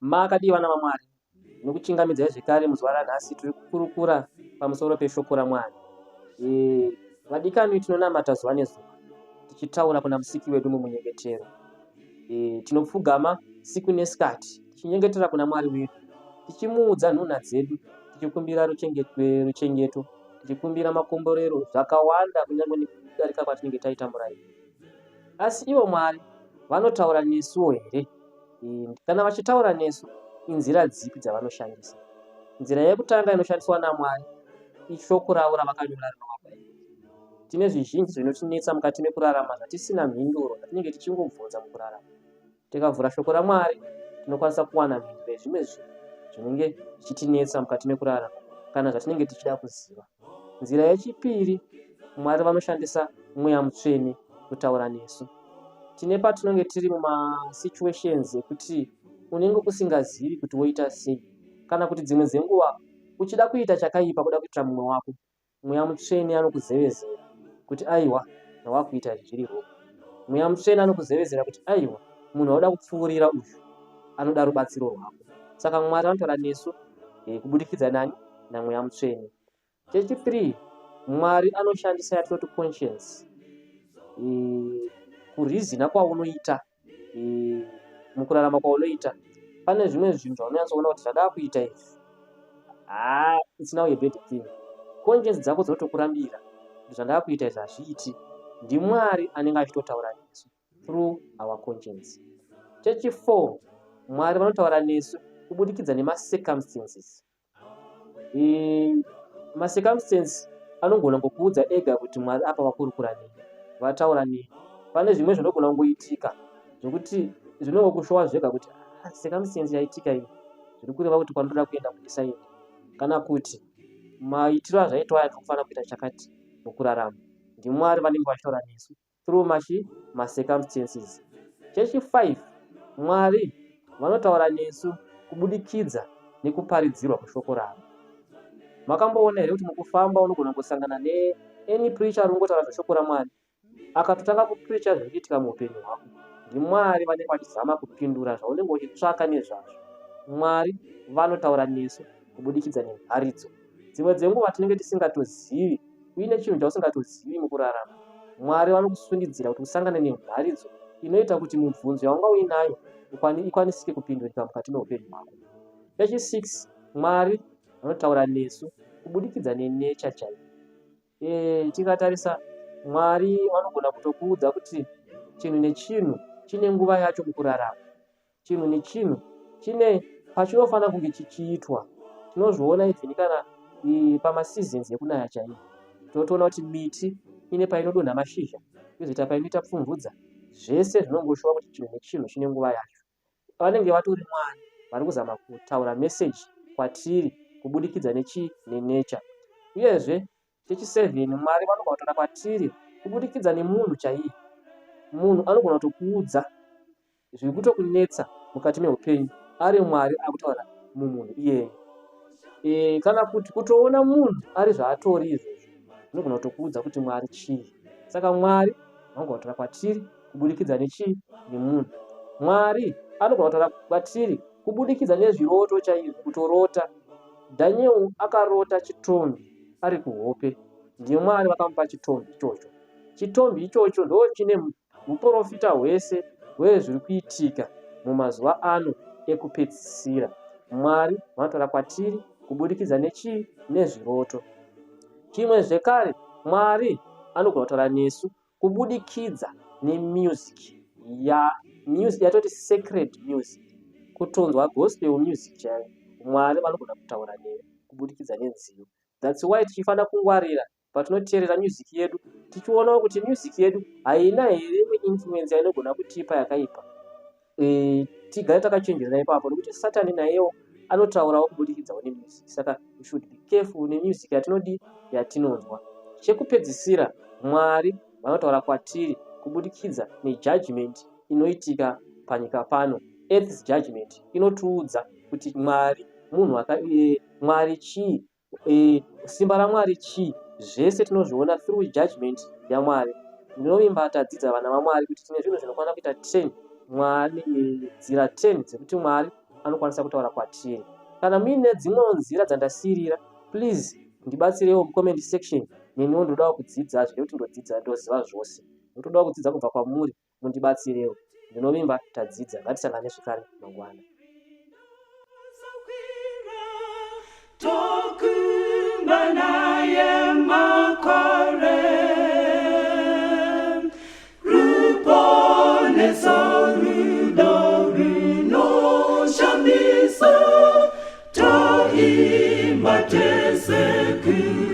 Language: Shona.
Makadii vana vaMwari? Ndinokuchingamidzai zvekare muzuva ranhasi tiri kukurukura pamusoro peshoko raMwari. E, vadikanwi tinonamata zuva nezuva tichitaura kuna Musiki wedu mumunyengetero. E, tinopfugama siku nesikati tichinyengetera kuna Mwari wedu tichimuudza nhunha dzedu tichikumbira ruchengeto tichikumbira makomborero zvakawanda kunyange nekudarika kwatinenge taita murayiro. Asi ivo Mwari vanotaura nesuwo here? Kana vachitaura nesu, inzira dzipi dzavanoshandisa? Nzira yekutanga inoshandiswa naMwari ishoko ravo ravakanyora rinova Bhaibheri. Tine zvizhinji zvinotinetsa mukati mekurarama zvatisina mhinduro zvatinenge tichingobvunza mukurarama. Tikavhura shoko raMwari tinokwanisa kuwana mhinduro yezvimwe zvinhu zvinenge zvichitinetsa mukati mekurarama kana zvatinenge tichida kuziva. Nzira yechipiri, Mwari vanoshandisa Mweya Mutsvene kutaura nesu. Tine patinonge tiri mumasituations ekuti unenge usingazivi kuti woita sei kana kuti dzimwe dzenguva uchida kuita chakaipa kuda kuitira mumwe wako, Mweya Mutsvene anokuzevezera kuti aiwa zvawakuita izvi zviri wrong. Mweya Mutsvene anokuzevezera kuti aiwa munhu wauda kupfuurira uyu anoda rubatsiro rwako. Saka Mwari vanotaura nesu eh, kubudikidza nani? NaMweya Mutsvene. Chechipiri, Mwari anoshandisa yatinoti conscience eh, kurizina kwaunoita eh, mukurarama kwaunoita pane zvimwe zvinhu zvaunonyatsoona kuti zvandava kuita izvi haa it's now a bad thing conscience dzako dzinotokurambira kuti zvandava kuita izvi hazviiti ndimwari anenge achitotaura nesu through our conscience chechi 4 mwari vanotaura nesu kubudikidza nemacircumstances Macircumstance anogona kungokuudza ega kuti Mwari apa vakurukura neni, vataura neni. Pane zvimwe zvinogona kungoitika zvekuti zvinongokushowa zvega kuti ah, circumstance yaitika iyi zviri kureva kuti kwandinoda kuenda kundisaende kana kuti maitiro azvaitwa aya ndiri kufanira kuita chakati mukurarama. NdiMwari vanenge vachitaura nesu through machi macircumstances. Chechi 5 Mwari vanotaura nesu kubudikidza nekuparidzirwa kweshoko ravo. Makamboona here kuti mukufamba unogona kungosangana ne any preacher ari kungotaura zveshoko raMwari akatotanga kupreacha zviri kuitika muupenyu hwako. NdiMwari vanenge vachizama kupindura zvaunenge uchitsvaka nezvazvo. Mwari vanotaura nesu kubudikidza nemharidzo. Dzimwe dzenguva tinenge tisingatozivi uine chinhu chausingatozivi mukurarama. Mwari vanokusundidzira kuti usangane nemharidzo inoita kuti mubvunzo yaunga uinayo ikwanisike kupindurika mukati meupenyu hwako. Chechi-6, Mwari vanotaura nesu kubudikidza nenature chaiyo. E, tikatarisa Mwari vanogona kutokuudza kuti chinhu nechinhu chine nguva yacho mukurarama. Chinhu nechinhu chine pachinofanira kunge chichiitwa. Tinozviona even kana pamaseasons ekunaya chaiwo. Tinotoona kuti miti ine painodonha mashizha yozoita painoita pfumvudza. Zvese zvinongoshuwa kuti chinhu nechinhu chine nguva yacho. Vanenge vatori Mwari vari kuzama kutaura message kwatiri kubudikidza nechii nenature. Uyezve Chechisevheni, Mwari vanogona kutaura kwatiri kubudikidza nemunhu chaiye. Munhu anogona kutokuudza zviri kutokunetsa mukati meupenyu ari Mwari akutaura mumunhu iyeye. E, kana kuti kutoona munhu ari zvaatori izvozvo zvinogona kutokuudza kuti Mwari chii. Saka Mwari vanogona kutaura kwatiri kubudikidza nechii? Nemunhu. Mwari anogona kutaura kwatiri kubudikidza nezviroto chaizvo, kutorota. Daniel akarota chitombi ari kuhope. NdiMwari vakamupa chitombi ichocho. Chitombi ichocho ndochine uprofita hwese hwezviri kuitika mumazuva ano ekupedzisira. Mwari vanotaura kwatiri kubudikidza nechii? Nezviroto. Chimwe zvekare, Mwari anogona kutaura nesu kubudikidza nemusic ya music yatoti sacred music kutonzwa gospel music chaiyo mwari vanogona kutaura newe kubudikidza nenziyo thats why tichifanira kungwarira patinoteerera music yedu tichionawo kuti music yedu haina here imwe influence yainogona kutipa yakaipa e, tigare takachenjerera ipapo nekuti satani nayewo anotaurawo kubudikidzawo nemusic saka we should be careful nemusic yatinodii yatinonzwa chekupedzisira mwari vanotaura kwatiri kubudikidza nejudgment inoitika panyika pano earth's judgment inotiudza kuti mwari munhu aka e, mwari chii E, simba raMwari chii? Zvese tinozviona through judgment yaMwari. Ndinovimba tadzidza vana vaMwari kuti tine zvinhu zvinokwana kuita 10 Mwari nzira 10 dzekuti Mwari anokwanisa kutaura kwatiri. Kana muine dzimwewo nzira dzandasiirira please ndibatsireiwo mucomment section neniwo ndodawo kudzidza hazvide kuti ndodzidza ndoziva zvose ndotodawo kudzidza kubva kwamuri mundibatsirewo ndinovimba tadzidza ngatisangane zvekare mangwana. Toimba tese.